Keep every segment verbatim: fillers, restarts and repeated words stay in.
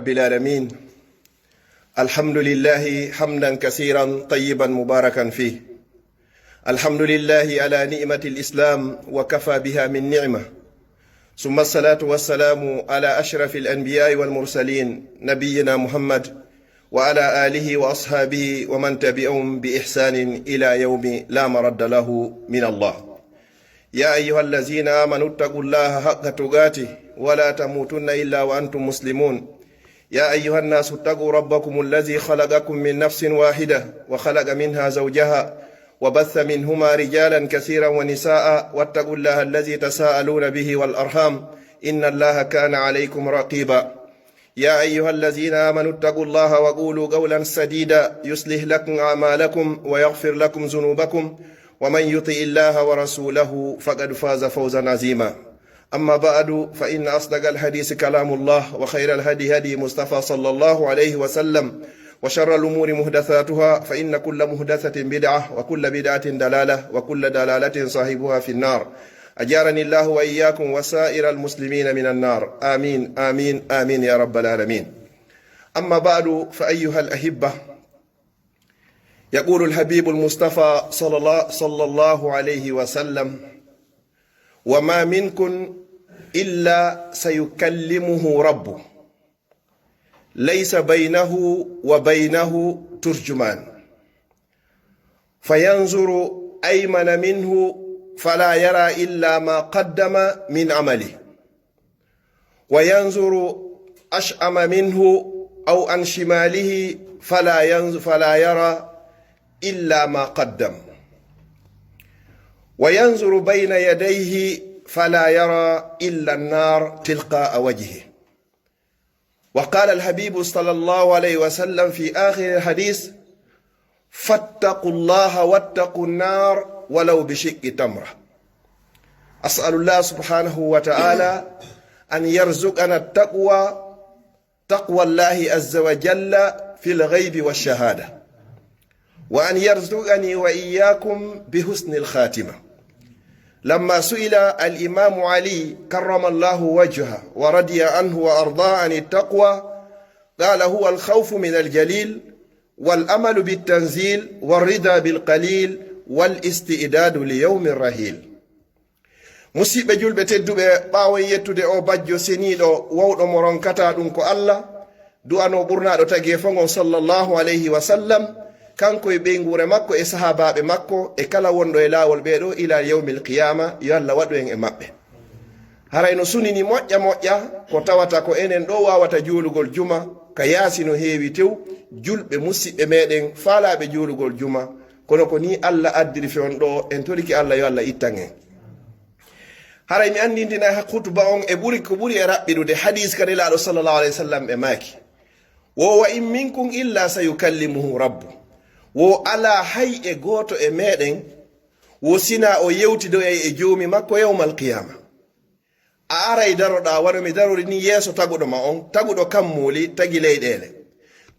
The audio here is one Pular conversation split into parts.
بالعالمين. الحمد لله حمدا كثيرا طيبا مباركا فيه. الحمد لله على نعمة الإسلام وكفى بها من نعمة. ثم الصلاة والسلام على أشرف الأنبياء والمرسلين نبينا محمد وعلى آله وأصحابه ومن تبعهم بإحسان إلى يوم لا مرد له من الله. يا أيها الذين آمنوا اتقوا الله حق تقاته ولا تموتن إلا وأنتم مسلمون. يا أيها الناس اتقوا ربكم الذي خلقكم من نفس واحدة وخلق منها زوجها وبث منهما رجالا كثيرا ونساء واتقوا الله الذي تساءلون به والأرحام إن الله كان عليكم رقيبا. يا أيها الذين آمنوا اتقوا الله وقولوا قولا سديدا يصلح لكم أعمالكم ويغفر لكم ذنوبكم ومن يطع الله ورسوله فقد فاز فوزا عظيما. أما بعد، فإن أصدق الحديث كلام الله، وخير الهدي هدي مصطفى صلى الله عليه وسلم، وشر الأمور محدثاتها، فإن كل محدثة بدعة، وكل بدعة ضلالة، وكل ضلالة صاحبها في النار. أجارني الله وإياكم وسائر المسلمين من النار. آمين، آمين، آمين يا رب العالمين. أما بعد، فأيها الأحبة، يقول الحبيب المصطفى صلى الله، صلى الله عليه وسلم: وما منكم إلا سيكلمه ربه، ليس بينه وبينه ترجمان، فينظر أيمن منه فلا يرى إلا ما قدم من عمله، وينظر أشأم منه أو عن شماله فلا ينظ-، فلا يرى إلا ما قدم، وينظر بين يديه فلا يرى إلا النار تلقاء وجهه. وقال الحبيب صلى الله عليه وسلم في آخر الحديث: فاتقوا الله واتقوا النار ولو بشق تمرة. أسأل الله سبحانه وتعالى أن يرزقنا التقوى، تقوى الله عز وجل في الغيب والشهادة، وأن يرزقني وإياكم بحسن الخاتمة. لما سئل الإمام علي كرم الله وجهه ورضي عنه وأرضاه عن التقوى، قال: هو الخوف من الجليل، والأمل بالتنزيل، والرضا بالقليل، والاستعداد ليوم الرحيل. Musiɓɓe julɓe tedduɓe, ɓaawo en yettude o bajjo seniiɗo, wawɗo mo ronkataa ɗum ko Allah, du'anoo ɓurnaaɗo tagee fow on, sallallahu alayhi wa sallam, kanko e ɓeynguure makko e sahaabaaɓe makko e kala wonɗo e laawol ɓee ɗoo ilaa yawmil qiyaama, yo Allah waɗu en e maɓɓe. Haray no sunini moƴƴa moƴƴa ko tawata ko enen ɗoo waawata juulugol juma, ka yaasi no heewi tew, julɓe musiɓɓe meɗen faalaaɓe juulugol juma, kono ko nii Allah addiri fewndo ɗoo, en torike Allah yo Allah ittan en. Haray mi anndintinay ha-, khutba on e ɓuri, ko ɓuri e raɓɓiɗude hadiis ka Nelaaɗo sallallahu alayhi wa sallam ɓe maaki. Wo wa in minkum illa sayukallimuhu rabbu. Wo alaa hay e gooto e meɗen, wo sinaa o yewtidoyay e Joomi makko yawmal qiyaama. A aray daroɗaa wano mi darori nii yeeso taguɗo ma on, taguɗo kammuuli, tagi leyɗeele.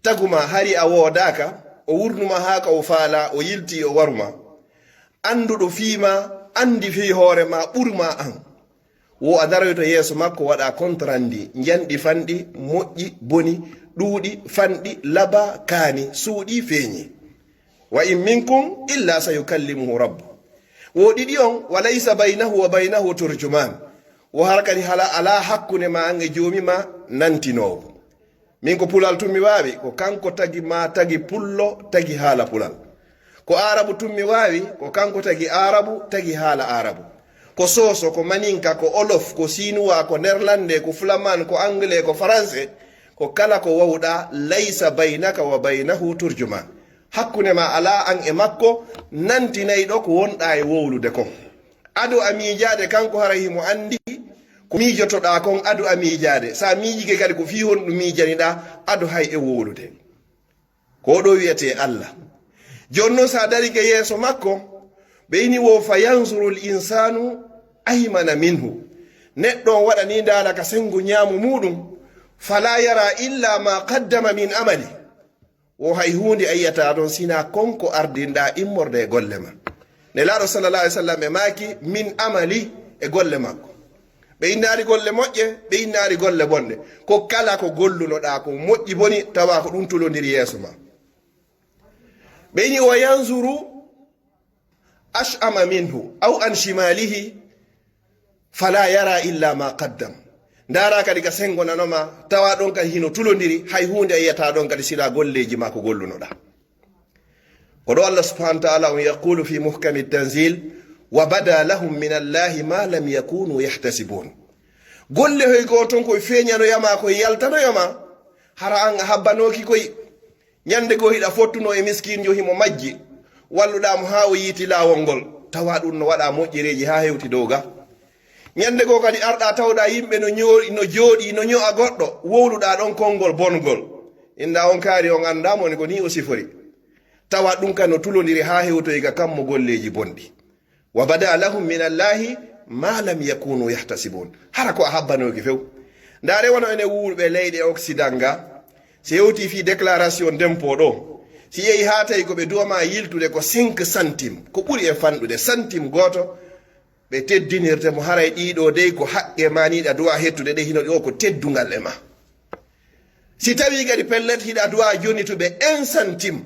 Tagu ma hari a woodaaka, o wurnu ma haa ka o faalaa, o yiltii o waru ma. Annduɗo fii ma, anndi fii hoore ma, ɓuri ma an. Wo a daroyto yeeso makko, waɗaa kontarandi, njanɗi fanɗi, moƴƴi, boni, ɗuuɗi, fanɗi, labaa, kaani, suuɗii, feeñii. Wa in minkum illa sayukallimuhu rabbu. Wo ɗiɗi on, wa laysa baynahu wa baynahu turjuman. Wo hara kadi hala alaa hakkunde ma an e Joomi ma nantinoowo. Min ko pulal tun mi waawi, ko kanko tagi ma tagi pullo, tagi haala pulal. Ko aarabu tun mi waawi, ko kanko tagi aarabu, tagi haala aarabu. Ko sooso, ko maninka, ko olof, ko sinuwa, ko nerlande, ko flaman, ko angle, ko faranse, ko kala ko wawɗaa, laysa baynaka wa baynahu turjuman. Hakkunde ma alaa an e makko nantinayɗo ko wonɗaa e wowlude kon. Ado a miijaade kanko, hara himo anndi ko miijotoɗaa kon, ado a miijaade. So a miijike kadi, ko fii honɗun miijaniɗaa, ado hay e wowlude. Ko ɗoo wi'etee Allah. Jooni non, so a darike yeeso makko, ɓe ini wo, fa yanzuru l insaanu aymana minhu. Neɗɗo on waɗanii ndaala ka senngo ñaamo muuɗum, fala yara illa ma qaddama min amali. Wo hay huunde a yi'ataa ɗon, sinaa kon ko ardinɗaa immorde e golle ma. Nelaaɗo sallallahu alaihi wasallam e maaki, min amali, e golle makko. Ɓe innaali golle moƴƴe, ɓe innaali golle bonɗe. Ko kala ko gollunoɗaa ko moƴƴi boni, tawa ko ɗum tulondiri yeeso ma. Ɓe inni, "Wa yanzuru ash'ama minhu, aw an shimalihi, fala yara illa ma qaddam." Ndaara kadi ka sengo nano ma, tawa ɗon kadi hino tulondiri, hay huunde a yi'ataa ɗon kadi sila golleeji ma ko gollunoɗaa. Ko ɗo Allah subhanahu wa ta'ala on yaqulu fi muhkami tanzil, "Wa bada lahum min Allahi ma lam yakunu yahtasibun." Golle hoy goo ton koy feeñanoyama, koy yaltanoyama, hara an a habbanooki koy. Ñande goo hiɗa fottuno e miskinjo himo majji, walluɗaa mo haa o yiiti laawol ngol, tawa ɗum no waɗa moƴƴereeji haa hewti dow ga. Ñande goo kadi arɗaa tawɗaa yimɓe no ñoo-, no jooɗii, no ño'a goɗɗo, wowluɗaa ɗon konngol bongol. Inɗaa on kaari on anndaa mo ne ko nii o sifori. Tawa ɗum ka no tulondiri haa hewtoyi ka kammo golleeji bonɗi. "Wa bada lahum min Allahi ma lam yakunu yahtasibun." Hara ko a habbanooki few. Ndaare wano enen wuurɓe leyɗe Occident ga, si hewti fii déclaration d'impôt ɗo, si yehi haa tawi ko ɓe du'a ma yiltude ko cinq centimes, ko ɓuri e fanɗude, centime gooto, ɓe teddinirte mo, haray ɗiɗo dey ko haqqe ma ni ɗa du'a hettude ɗe, hino ɗo ko teddungal e ma. Si tawii kadi pellet hiɗa du'a jonituɓe un centime,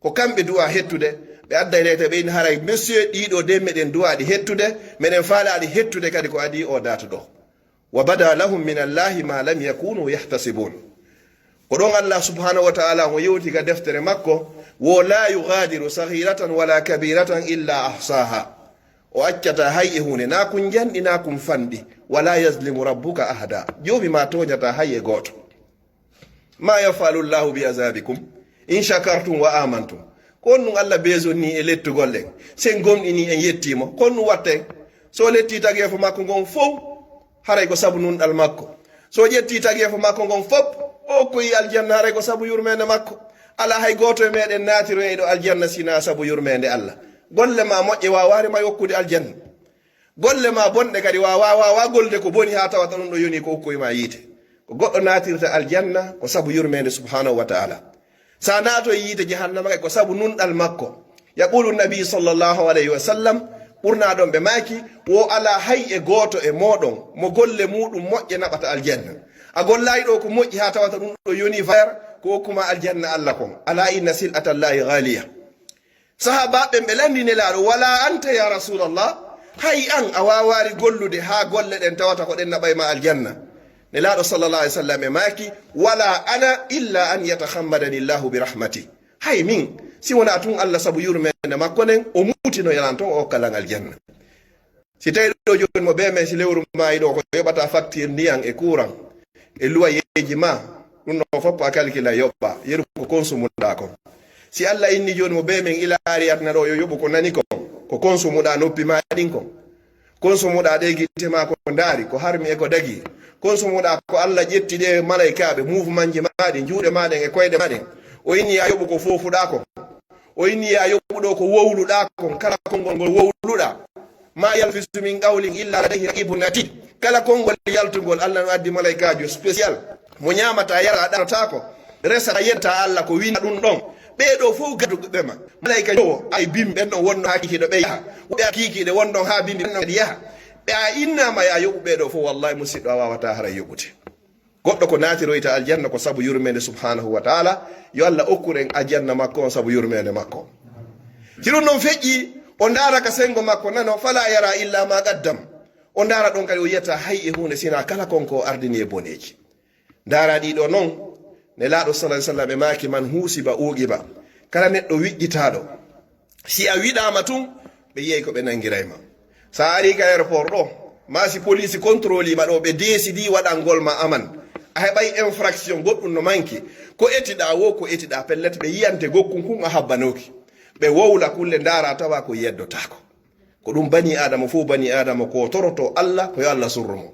ko kamɓe du'a hettude, ɓe adday leyte ɓe ina haray monsieur ɗiɗo dey meɗen du'a ɗi hettude, meɗen faala ɗi hettude kadi ko adii o date ɗo. "Wa bada lahum min Allahi ma lam yakunu yahtasibun." Ko ɗon Allah subhanahu wa ta'ala on yewti ka deftere makko, wo, "La yughadiru saghiratan wala kabiratan illa ahsaha." O accataa hay e huunde, naa kun njanɗi, naa kun fanɗi. "Wala yazlimu rabbuka ahada." Joomi ma tooñataa hay e gooto. "Ma yafalu Allahu bi azabikum in shakartum wa amantum." Ko honɗum Allah besonni e lettugol en? Si en gomɗini en yettii mo, ko honɗum watta en? So o lettii tageefo makko ngon fow, haray ko sabu nunɗal makko. So o ƴettii tageefo makko ngon fop, o okkoyi aljanna, haray ko sabu yurmeende makko. Alaa hay gooto e meɗen naatiroyayɗo aljanna sinaa sabu yurmeende Allah. Golle ma moƴƴe waawaali ma okkude aljanna. Golle ma bonɗe kadi waawa, waawa golde ko boni haa tawata ɗum ɗo yoni ko okkoyi ma yiite. Ko goɗɗo naatirta aljanna ko sabu yurmeende subhanahu wa ta'ala. Sa naatoy yiite jahannama kay ko sabu nunɗal makko. Yaqulu nabi sallallahu alayhi wa sallam, ɓurnaa ɗon ɓe maaki, wo alaa hay e gooto e mooɗon mo golle muuɗum moƴƴe naɓata aljanna. A gollaay ɗo ko moƴƴi haa tawata ɗum ɗo yoni fayar, ko okkuma aljanna Allah kon. Ala inna sil'atallahi ghaliya. Sahaabaaɓe ɓen ɓe lanndi Nelaaɗo, "Wala anta ya Rasulallah, hay an a waawaali gollude haa golle ɗen tawata ko ɗen naɓay ma aljanna." Nelaaɗo sallallahu alaihi wasallam e maaki, "Wala ana illa an yatahammadani Allahu bi rahmati." Hay min, si wonaa tun Allah sabu yurmeende makko nden, o muutino yalan ton o okka lan aljanna. Si tawi ɗo jooni mo bee men, si lewru maayi ɗo ko yoɓata facture ndiyan e courant e luwayeeji ma, ɗum ɗo fof a calcula yoɓa, yeru ko consomuɗa kon. Si Allah inni jooni mo bee men ila ari aduna ɗo yo yoɓu ko nani kon, ko consomuɗa noppi ma ɗin kon. Consomuɗa ɗe gite ma ko ndaari, ko harmi e ko dagi. Consomuɗa ko Allah ƴetti ɗe malaykaaɓe, mouvement ji ma ɗin, juuɗe ma ɗen e koyɗe ma ɗen. O inni a yoɓu ko foofuɗa kon. O inni ya yoɓuɗo ko wowluɗa kon, kala konngol ngol wowluɗa. Ma yalfisu min qawlin illa ladayhi raqibun atid. Kala konngol yaltungol, Allah no addi malaykaajo spécial. Mo ñaamata, yara, ɗanotaako. Resata, yetta Allah ko winda ɗum ɗon. Ɓee ɗoo fof gadduɓe ma. Malayka jowo, ay bimbi, ɓen ɗon wonno haa kiikiiɗe ɓe yaha. Woɓɓe haa kiikiiɗe won ɗon haa bimbi, ɓen ɗon kadi yaha. Ɓe a innama ya yoɓu ɓee ɗoo fof, wallahi musidɗo a wawata haray yoɓude. Goɗɗo ko naatiroyta aljanna ko sabu yurmeende subhanahu wa ta'ala. Yo Allah okkor en aljanna makko on sabu yurmeende makko. Si ɗum ɗon feƴƴi, o ndaara ka sengo makko nano, fala yara illa ma qaddam. O ndaara ɗon kadi o yiyata hay e huunde sina kala kon ko ardini e boneeji. Ndaara ɗiɗo non, Nelaaɗo sallallahu alaihi wasallam e maaki man huusiba uuqiba. Kala neɗɗo wiƴƴitaaɗo, si a wiɗaama tun, ɓe yiyay ko ɓe nangiray ma. Sa ari ka aéroport ɗo, ma si police contrôle ma ɗo, ɓe décidi waɗangol ma aman. A heɓay infraction goɗɗum no manki. Ko etiɗa wo, ko etiɗa pellet, ɓe yiyante gokkun kun a habbanooki. Ɓe wowla kulle ndaara tawa ko yeddotaako. Ko ɗum bani Aadama fof bani Aadama ko toroto Allah, ko yo Allah surru mo.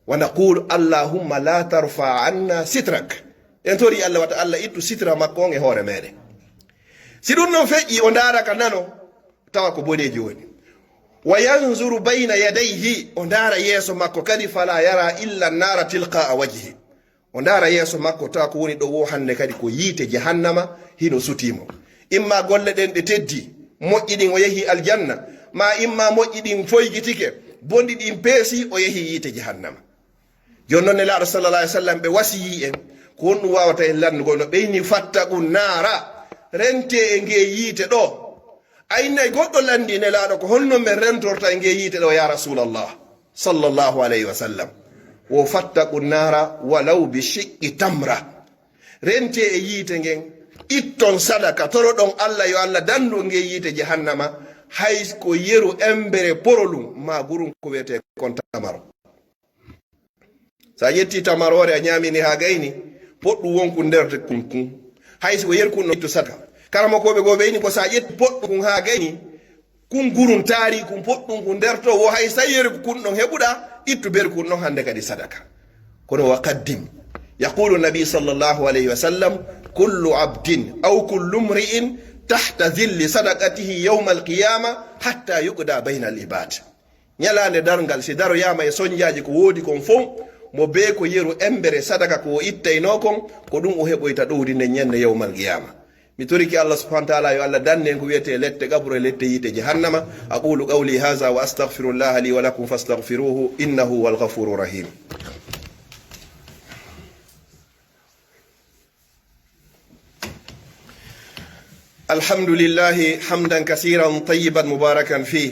Wa naqulu, "Allahumma la tarfa anna sitrak." En tori Allah wata Allah ittu sitra makko on e hoore meɗen. Si ɗum non feƴƴi, o ndaara ka nano, tawa ko boneeji woni. Wa yanzuru bayna yadayhi, o ndaara yeeso makko kadi, fala yara illa nara tilqa wajhi. O ndaara yeeso makko, tawa ko woni ɗo wo hannde kadi ko yiite jahannama hino sutii mo. Imma golle ɗen ɗe teddi, moƴƴi ɗin o yehi aljanna, ma imma moƴƴi ɗin foygitike, bonɗi ɗin peesi, o yehi yiite jahannama. Jooni non, Nelaaɗo sallallahu alaihi wasallam ɓe wasiyii en, ko honɗum waawata en lanndugol no ɓe inni, "Fattaqu naara, rentee e ngee yiite ɗoo." A innay goɗɗo lanndii Nelaaɗo, "Ko honno men rentorta e ngee yiite ɗoo, yaa Rasuulallah?" Sallallahu alaihi wasallam. Wo, "Fattaqu naara walaw bi shiqqi tamra." Rentee e yiite ngen, itton sadaka, toroɗon Alla yo Alla dandu on ngee yiite jahannama, hay ko yeru embere porolum, maa gurun ko wi'etee kon tamaro. Si a ƴetti tamaroore, a ɲaamini haa gayni, poɗɗum wonku nder kun kun. Hay si ko yeru kun no ittu sadaka. Karamokooɓe goo ɓe inni ko si a ƴetti poɗɗum kun haa gayni, kun gurun taari, kun poɗɗum kun nder to, wo hay si yeru kun ɗon heɓuɗa, ittu beru kun ɗon hande kadi sadaka. Kono wa qaddim. Yaqulu Nabi sallallahu alayhi wa sallam, "Kullu abdin aw kullu mri'in tahta dhilli sadaqatihi yawmal qiyama hatta yuqda bayna al ibad." Ɲalaande darngal, si daroyaama e sonjaaji ko woodi kon fow, mo bee ko yeru embere sadaka ko o ittaynoo kon, ko ɗum o heɓoyta ɗowdi nden ɲande yawmal qiyama. Mi torike Allah subhanahu wa ta'ala yo Allah danne en ko wi'etee lette qabru e lette yiite jahannama. أقول قولي هذا وأستغفر الله لي ولكم فاستغفروه إنه هو الغفور الرحيم. الحمد لله حمدا كثيرا طيبا مباركا فيه.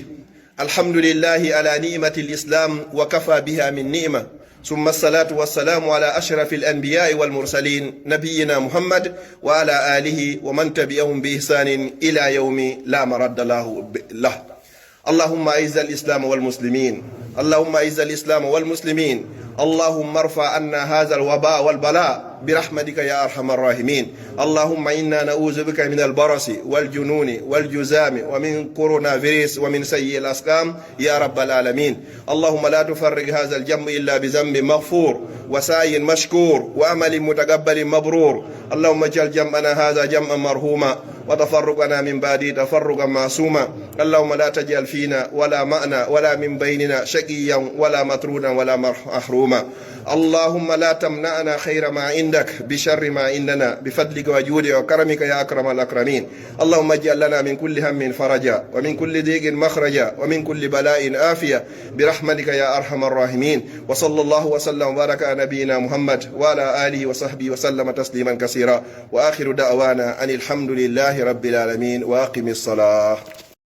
الحمد لله على نعمة الإسلام وكفى بها من نعمة. ثم الصلاة والسلام على أشرف الأنبياء والمرسلين نبينا محمد وعلى آله ومن تبعهم بإحسان إلى يوم لا مرد له، له. اللهم أعز الإسلام والمسلمين. اللهم أعز الإسلام والمسلمين. اللهم ارفع عنا هذا الوباء والبلاء برحمتك يا أرحم الراحمين. اللهم إنا نعوذ بك من البرص والجنون والجذام ومن كورونا فيروس ومن سيء الأسقام يا رب العالمين. اللهم لا تفرق هذا الجمع إلا بذنب مغفور وسعي مشكور وعمل متقبل مبرور. اللهم اجعل جمعنا هذا جمعا مرحوما وتفرقنا من بعده تفرقا معصوما. اللهم لا تجعل فينا ولا معنا ولا من بيننا شقيا ولا مطرودا ولا مح-، محروما. اللهم لا تمنعنا خير ما عندك بشر ما عندنا بفضلك وجودك وكرمك يا أكرم الأكرمين. اللهم اجعل لنا من كل هم فرجا ومن كل ضيق مخرجا ومن كل بلاء عافية برحمتك يا أرحم الراحمين. وصلى الله وسلم وبارك على نبينا محمد وعلى آله وصحبه وسلم تسليما كثيرا. وآخر دعوانا أن الحمد لله رب العالمين. وأقم الصلاة.